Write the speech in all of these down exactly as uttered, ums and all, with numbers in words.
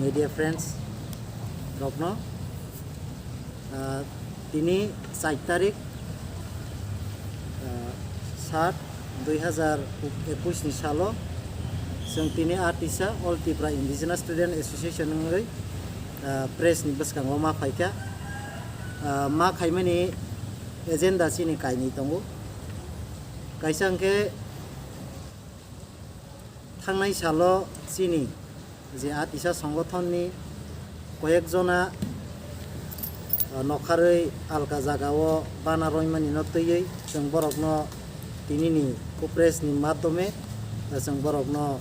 Media friends rokno, ah, tini char tarik, ah, sat dui hazar ekush ni salo chwng tini Atisa All Tripura Indigenous Student Association wngwi, ah, press ni bwskango ma phaikha. Ah, ma khaimani agenda chini kainwi tongo. Kaisa hwnkhe thangnai salo chini je Atisa songothonni koyek jona, ah, nokharwi alka jagao bana roimani no twiwi chwng borokno tinini press ni madhyome, ah, chwng borokno,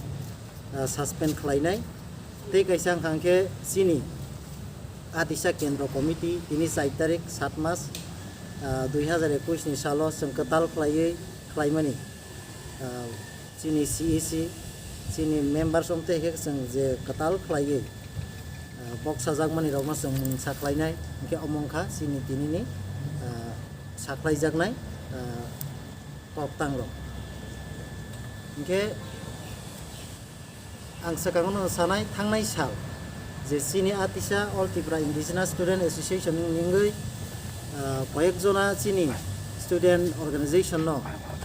ah, suspend khlainai. Tei kaisa wngkha hwnkhe chini Atisa Kendro Committee tini char tarik sat mas, ah, dui hazar ekush ni salo chwng kwtal khlaiwi khlaimani, ah, chini C E C, chini members omtwi khe chwng je kwtal khlaiwi, ah, bok sajakmani rokno chwng mung sakhlainai, hwnkhe omo wngkha chini tinini, ah, sakhlaijaknai, ah, koktang rok. Hwnkhe ang swkango no sanai thangnai sal je chini Atisa All Tripura Indigenous Student Association wngwi, ah, koyek jona chini student organization no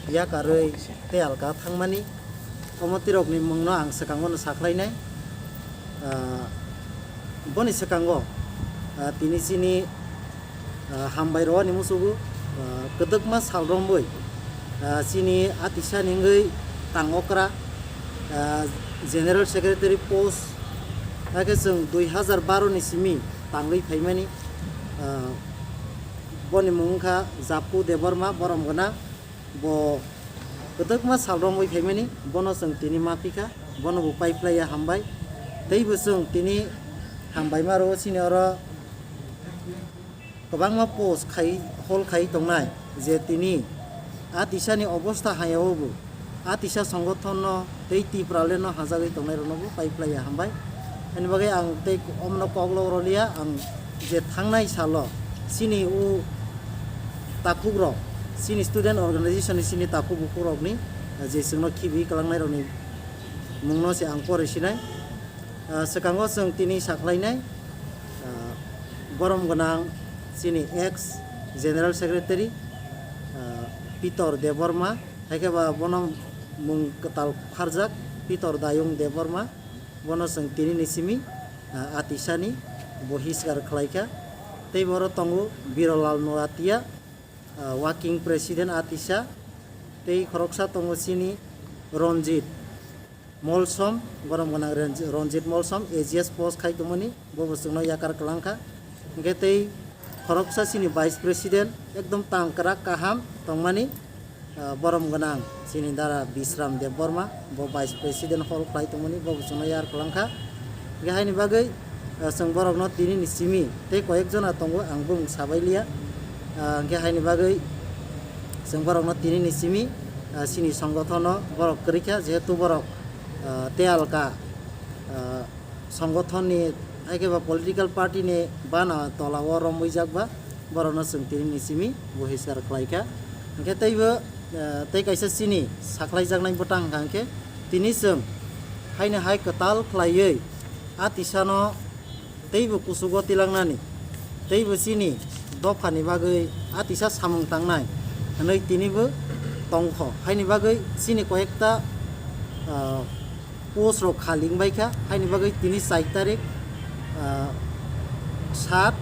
yakarwi tei alka thangmani omo tirokni mungno ang swkango no sakhlainai. Ah, boni swkango, ah, tini chini ah, hambai rwani musugo, ah, kwdwkma sal romwi, ah, chini Atisa ni wngwi tang okra, ah, General Secretary post, hakhe chwng dui hazar baro ni simi tangwi phaimani, ah, boni mung wngkha Japu Debbarma, borom gwnang, bo kwdwkma sal romwi phaimani, bono chwng tini ma phikha, bono bo paiphlaiya hambai, teibo chwng tini hambai ma rwo chini oro. Kwbangma post khai, hol khai tongnai je tini Atisani obostha hayao bo Atisa songothonno tei Tipralandno hajagwi tongnairokno bo paiphlaiya hambai. Ani bagwi ang tei omono koklok rwliya, ang je thangnai salo chini o takhukrok, chini student organization ni chini takhuk bukhukrokni je chwngno khibiwi kwlangnairokni mungno se ang pore sinai. Ah, swkango chwng tini sakhlainai, ah, borom gwnang chini ex General Secretary, ah, Pitor Debbarma, hai khe ba bono mung kwtal pharjak Pitor Dayung Debbarma, bono chwng tini ni simi, ah, Atisani bohiskar khlaikha. Tei boro tongo Birolal Noatia, ah, Working President Atisa, tei khoroksa tongo chini Ranjit Molsom, borom gwnang Ranj-, Ranjit Molsom, A G S post khai tongmani, bo bo chwngno yakar kwlangkha. Hwnkhe tei khoroksa chini Vice President, ekdom tangkrak kaham tongmani, ah, borom gwnang chini dara Bisram Debbarma, bo Vice President hol khlai tongmani, bo bo chwngno yakar kwlangkha. Hwnkhe haini bagwi, ah, chwng borokno tini ni simi tei koyek jona tongo, ang bumung sabai liya. Ah, hwnkhe haini bagwi chwng borokno tini ni simi, ah, chini songothono borok kwrwikha, jehetu borok ah, tei alka, ah, songothonni, hai khe ba political party ni bana tola o romwijak ba, borokno chwng tini ni simi bohiskar khlai kha. Hwnkhe teibo, ah, tei kaisa chini sakhlaijaknai bwtang hwnkha hwnkhe tini chwng haino hai kwtal khlaiwi Atisano teibo kuchugo tilangnani, teibo chini dophani bagwi Atisa samung tangnai hwnwi tinibo tongkho. Haini bagwi chini koyekta, ah, post rok khali wngbaikha, haini bagwi tini char tarik, ah, sat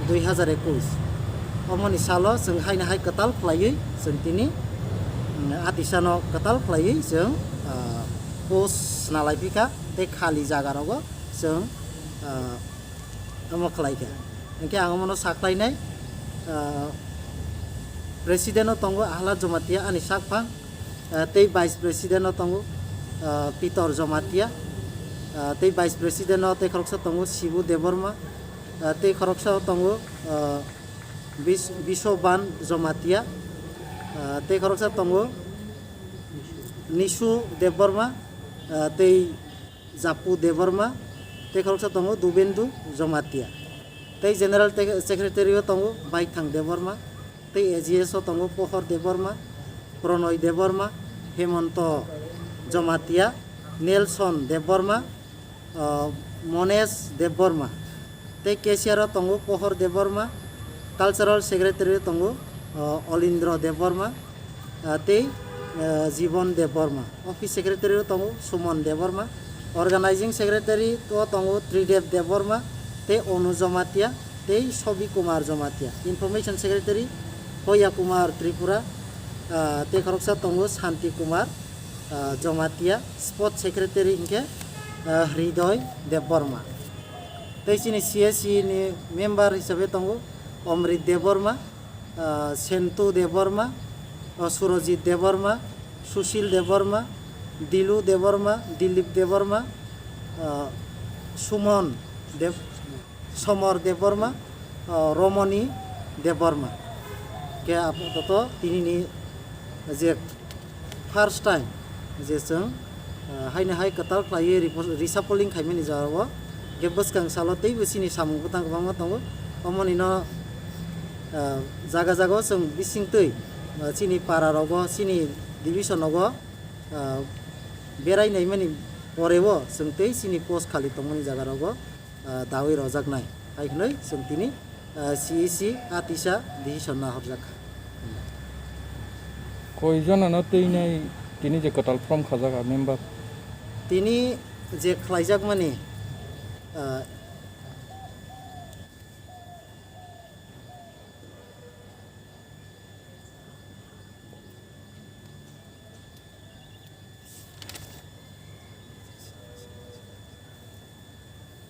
dui hazar ekush. Omoni salo chwng haino hai kwtal khlaiwi chwng tini, mm, Atisano kwtal khlaiwi chwng, ah, post snalaiphikha tei khali jaga rogo chwng, ah, omo khlai kha. Hwnkhe ang omono sakhlainai, ah, President o tongo Ahlad Jamatia ani sakphang, ah, tei Vice President o tongo, ah, Pitor Jamatia, ah, tei Vice President o tei khoroksa tongo Sibu Debbarma, ah, tei khoroksa o tongo, ah, Bis-, Bisoban Jamatia, ah, tei khoroksa tongo Nisu Debbarma, ah, tei Japu Debbarma, tei khoroksa tongo Dubendu Jamatia. Tei General te-, Secretary o tongo Baithang Debbarma, tei A G S o tongo Pohor Debbarma, Pronoy Debbarma, Hemonto Jamatia, Nelson Debbarma, ah, Monesh Debbarma, tei cashier o tongo Pohor Debbarma, cultural secretary o tongo, o, Olindro Debbarma, ah, tei, ah, Jibon Debbarma. Office secretary o tongo Sumon Debbarma, organizing secretary o tongo Tridev Debbarma, tei Onu Jamatia, tei Sobi Kumar Jamatia. Information secretary Hoya Kumar Tripura, ah, tei khoroksa tongo Santi Kumar, ah, Jamatia. Sport secretary hinkhe, ah, Hridoy Debbarma. Tei chini C S C ni member hisabe tongo Omrit Debbarma, ah, Sentu Debbarma, ah, Surojit Debbarma, Sushil Debbarma, Dilu Debbarma, Dilip Debbarma, ah, Sumon Deb-, Somor Debbarma, ah, Romoni Debbarma. Khe apato tini ni je first time je chwng, ah, haino hai kwtal khlaiwi repo-, reshuffling khaimani jora o, khe bwskang salo teibo chini samung bwtang kwbangma tongo. Omoni no, ah, jaga jaga o chwng bisingtwi, ah, chini para rogo, chini division rogo, ah, berai naimani pore o chwng tei chini post khali tongmani jaga rogo, ah, dawi rojaknai. Hai hwnwi chwng tini, ah, C E C atisa decision nahorjak kha. Koi jona no twi nai tini je kwtal form khajak a member? Tini je khlaijakmani, ah,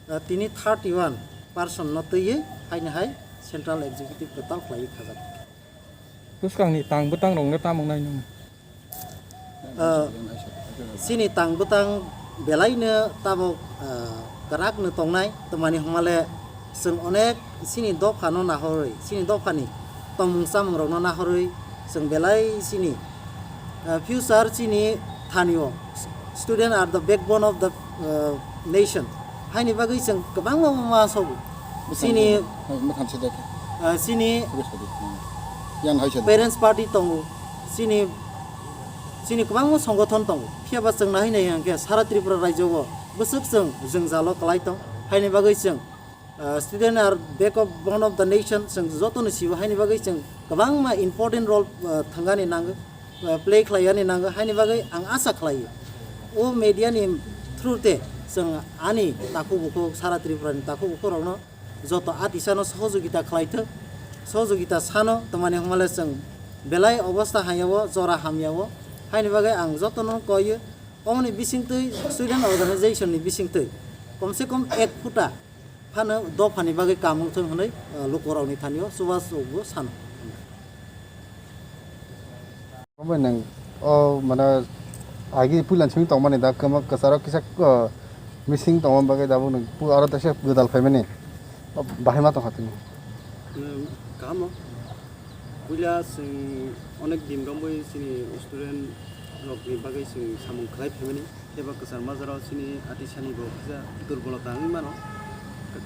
Ah, tini thirty one person no twiwi haino hai Central Executive kwtal khlaiwi khajak. Bwskangni tang bwtang rokno tamo nai nung? Ah, chini tang bwtang belaino tabok, ah, kwrak no tongnai, twmani hwnmale chwng onek chini dopha no nahorwi, chini dopha ni tongmung chamung rok no nahorwi chwng belai chini, ah, future chini thani o. Student are the backbone of the, ah, nation. Haini bagwi chwng kwbangma ma sogo. Chini, Mwthang se dekhe. Ah, chini Yang hai se. Parents party tongo. Chini, chini kwbangma songothon tongo. Phiya ba chwng nahai nai hwnkhe sara Tripura rajyo o bwswk chwng jwngjalo kwlai tong. Haini bagwi chwng, ah, student are backbone of the nation, chwng jotono sio, haini bagwi chwng kwbangma important role, ah, thangani nango, ah, play khlaiyani nango, haini bagwi ang asa khlaio. O media ni through te chwng ani takhuk bukhuk, sara Tripura ni takhuk bukhuk rokno joto atisano sohojogita khlaithwk, sohojogita sano, twmani hwnmale chwng belai obostha hamyao, jora hamyao, haini bagwi ang jotono koio, omoni bisingtwi student organization ni bisingtwi komse kom ek phuta phano dophani bagwi kaam wngthwng hwnwi, uh, lukurokni thanio chubachu bo sano. Obo nwng o mane agi puilan simi tongmani da kwma kwcharo kisa, uh, missing tongma bagwi da bo nwng pu aro teisa gwdal phaimani. O bahai ma tongkha tini. Nwng kaham o. Puila chwng onek din romwi chini student rokni bagwi chwng samung khlai phaimani. Phiya ba kwchar majra o chini atisani bo kisa durbolota wngwi mano.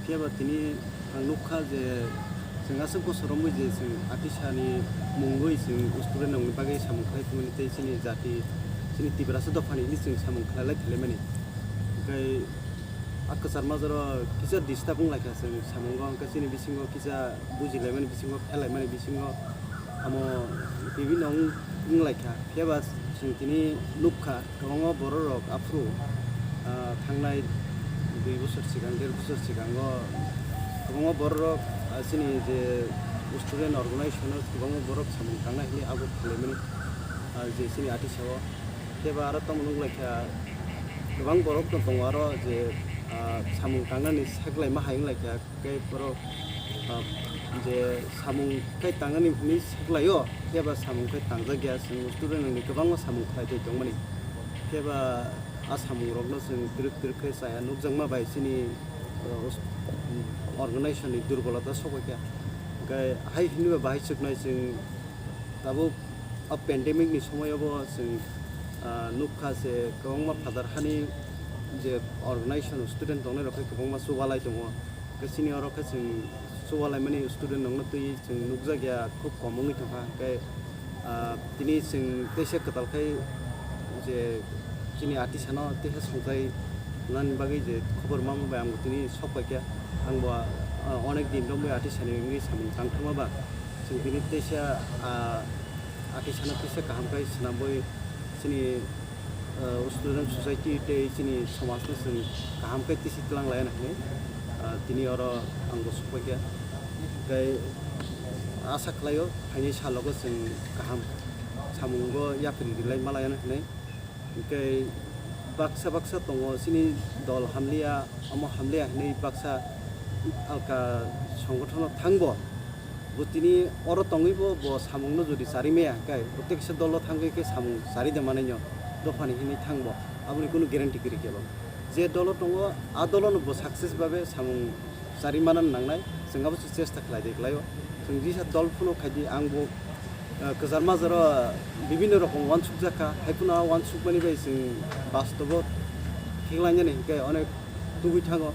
Phiya ba tini ang nukha je chwng aswk bosor romwi je chwng atisani mungwi chwng student rokni bagwi samung khlai thumani tei chini jati, chini Tiprasa dophani hwnwi chwng samung khlai lai thailaimani. Hwnkhe a kwchar majra o kisa disturb wng lai kha chwng samungo, hwnkhe chini bisingo kisa bujilaimani, bisingo phelaimani, bisingo amo bibino wng, wng lai kha. Phiya ba chwng tini nukha. Kwbangma borok rok aphuru, ah, thangnai dui bosor swkang, der bosor swkango kwbangma borok rok, ah, chini je student organization o kwbangma borok samung tangnai hinwi abo khwlaimani, ah, je chini atisao. Phiya ba aro tamo nukhlaikha, kwbang borok no tongo aro je, ah, samung tangnani saklaima hai wnglaikha. Tei borok, ah, je samung khai tangnani hwnwi saklaio, phiya ba samung khai tangjak ya, chwng student ni kwbangma samung khlai tongmani. Phiya ba a samung rokno chwng twrwk twrwk khe chaya nukjakma bai chini, ah, us-, organization ni durbolota sokoi kha. Hwnkhe hai hwnwi ba bahai chwknai chwng tabuk o pandemic ni somoio bo chwng, ah, nukha je kwbangma phatar hani je organization student tongnai rok khe kwbangma chubalai tongo. Khe chini oro khe chwng chubalaimani student rokno twi chwng nukjakya khub kom wngwi tongkha. Hwnkhe, ah, tini chwng teisa kwtal khai je chini atisano teisa songchai Nani bagwi je khobor mama bai ang bo tini sok paikha, ang bo, ah, onek din romwi atisani wngwi samung tangthama ba, chwng tini teisa, ah, atisano teisa kaham khai swnamwi chini, ah, student society tei chini somajno chwng kaham khai tisi twlang laina hinwi, ah, tini oro ang bo sok paikha. Tei asa khlaio phainai salogo chwng kaham samungo yapri rilai malaina hinwi. Hingke baksa baksa tongo, chini dol hamliya, omo hamliya hinui baksa alka songothono thangbo. Bo tini oro tongwibo bo samungno jodi chari maya hingke, bo teksa dolo thangwi khe samung chari de manaino dophani hinui thangbo. Aboni kunu guarantee kwrwi kebo. Je dolo tongo, a dolono bo success babe samung chari mana nangnai, chwng abo se chesta khlai de khlaio. Chwng jisa dol phano khaidi, ang bo, eh, kwchar majaro bibinno rokom uansukjak kha, hai phano a uansukmani bai chwng bastobo khiklainani hinkhe onek tubui thango.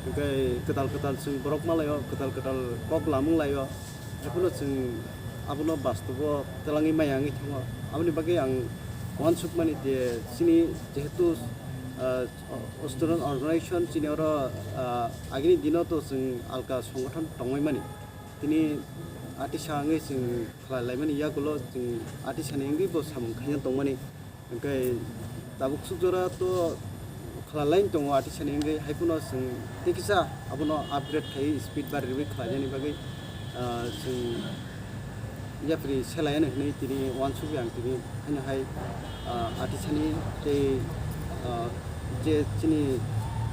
Hinkhe kwtal kwtal chwng borok malaio, kwtal kwtal kok lamung laio, hai phano chwng abono bastobo twlangwi maya wngwi thango. Aboni bagwi ang uansukmani je chini jehetu, eh, O, student organization chini oro, ah, agini dino to chwng alka songothon tongmani. Tini atisa wngwi chwng khlai laimani yagulo chwng atisani wngwi bo samung khaina tongmani. Hwnkhe tabuk suk jora to khlai laini tongo atisani wngwi, hai phano chwng tei kisa abono upgrade khai speed bari rwui khlainani bagwi, ah, chwng yapri selai ano hinui tini uansukya ang tini haino hai, ah, atisani tei, ah, je chini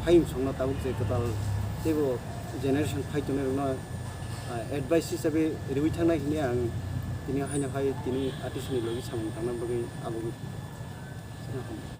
hayung songno tabuk je kwtal teibo generation phai tongnai rokno, ah, advice hisabe riui thangnai hinui ang tini haino hai tini atisani logi samung tangna bagwi abo.